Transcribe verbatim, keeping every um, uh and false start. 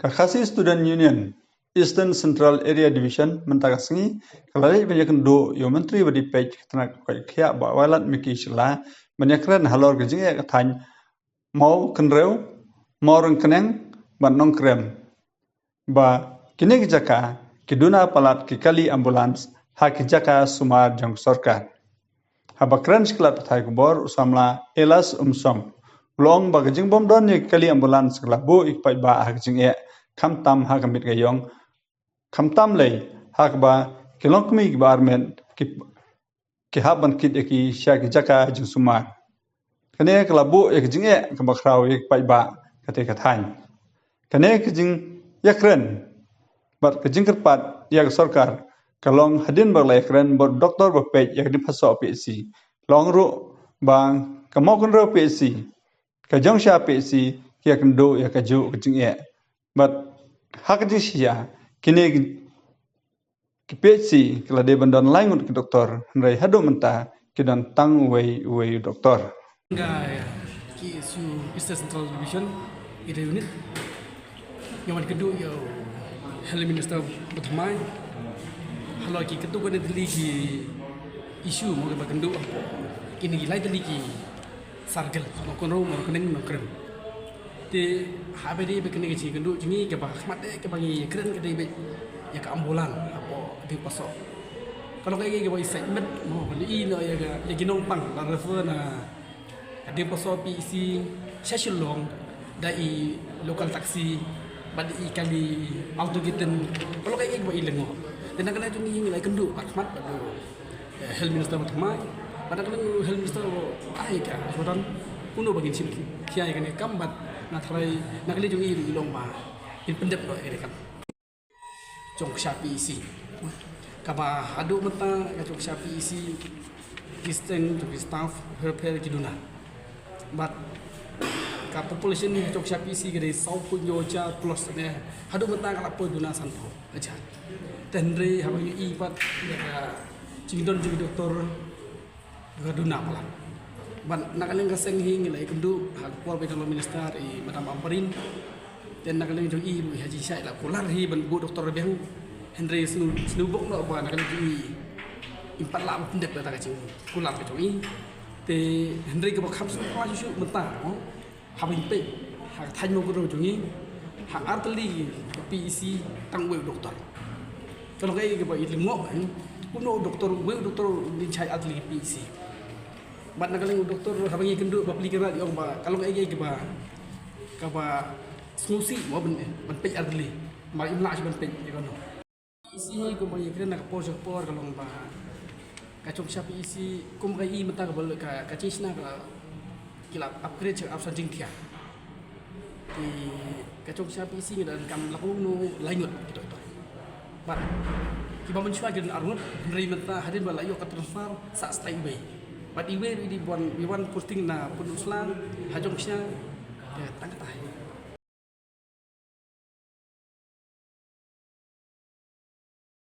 Ka Khasi Student Union Eastern Central Area Division mynta ka sngi ka la leit ban ïakynduh ïa u Myntri ba dei peit ka tnat ka koit ka khiah Bah Wailadmiki Shylla ban ïakren halor ka jingeh ka thaiñ Mawkynrew, Mawryngkneng bad Nongkrem, ba kine ki jaka ki duna palat ki kali ambulance ha ki jaka sumar jong sorkar. Haba kren sha ki lad pathai khubor, u samla Elias Umsong u la ong ba ka jingbym don ïa ki kali ambulance ka la buh ïa ki paidbah ha ka jingeh, khamtam ha ka miet ka ïong, khamtam lei ha kaba ki longkmie kiba armet ki, ki hap ban kit ïa ki sha ki jaka jingsumar. Kane ka la buh ïa ka jingeh kaba khraw ïa ki paidbah katei ka thaiñ. Kane ka jingïakren bad ka jingkyrpad ïa ka sorkar ka long hadien ba la ïakren bad u doktor ba peit ïa ka Diengphahsoh P H C. La ong ruh ba ka Mawkynrew P H C, ka Jongsha P H C ki ïakynduh ïa kajuh ka jingeh. Bad ha ka jingshisha kine ki P H C ki la dei ban don lai ngut ki doktor, hynrei haduh mynta ki don tang uwei uwei u doktor. Nga, ki S U Eastern Central Division, area unit, nga wan kynduh ïa u Health Minister ba thymmai halor ki katto katne tylli ki issue mo kiba kynduh hapoh kine ki lai tylli ki circle, Mawkynrew, Mawryngkneng, Nongkrem. Te haba dei ba kane ka jingïakynduh jong ngi kaba ha khmat eh kaba ngi ïakren ka dei beit ïa ka ambulance hapoh Diengphahsoh. Ka long kaei kaei kaba i sait met mo ban i noh ïa ka, ïa ki nongpang, la refer na ka Diengphahsoh P H C sha Shillong da i local taxi bad i kali alto kitten. Ka long kaei kaei kaba i lyngngoh. Te na ka liang jong ngi ngi la ïakynduh ha khmat bad u eh, Health Minister ba thymmai. Bad na ka liang u Health Minister ruh ai ka ashwatan kumno ba ngin shim khia ïa kane ka kam bad nga tharai na ka liang jong i ruh i long ba in pyndep noh ïa kane ka kam. Jong ka Jongsha P H C, kaba haduh mynta ka Jongsha P H C ki seng jong ki staff pher pher ki duna. Bad ka population ka Jongsha P H C ka dei saw point hynñiew hajar plus ne, haduh mynta ka la poi duna sanphew hajar. Te hynrei haba ngi ïohi pat ïa ka jingdon jong ki doktor ka duna palat. Bad na ka liang ka seng hi ngi la ïakynduh ha ka por ba i dang long minister i Madam Ampareen. Te na ka liang jong i ruh ha jingshisha i la kular hi ban buh doktor biang. Hynrei sngewbok noh ba na ka liang jong i im pat lah ban pyndep ïa kata ka jingkular ka jong i. Te hynrei kaba kham sngewtynnat shuh shuh mynta, oh, haba ngi peit ha ka thaiñ Mawkynrew jong ngi, ha artylli ka P H C tang uwei u doktor. Ka long kaei kaba i lyngngoh, eh, kumno u doktor, uwei u doktor ngin shai artylli ka P H C. Bad na ka liang u doktor haba ngi kynduh bapli kynrad i ong ba ka long kaei kaba, kaba sngewsih mo ban, ban peit artylli. Namar im lah shuh ban peit ïa kano. P H C hi kumba ngi kren na ka por sha ka por ka long ba ka Jongsha P H C kum ka i mynta kaba ka, ka jingshna ka, ki la upgrade sha ka Upper Jaiñtia. Te ka Jongsha P H C ngi donkam la kumno lai ngut ki doktor. Bad kiba mynshuwa ki don ar ngut, hynrei mynta hadien ba la ïoh ka transfer sa stai iwei. Bad iwei ruh i dei wan, i wan posting na Pynursla ha Jongsha. Te tang kata hi.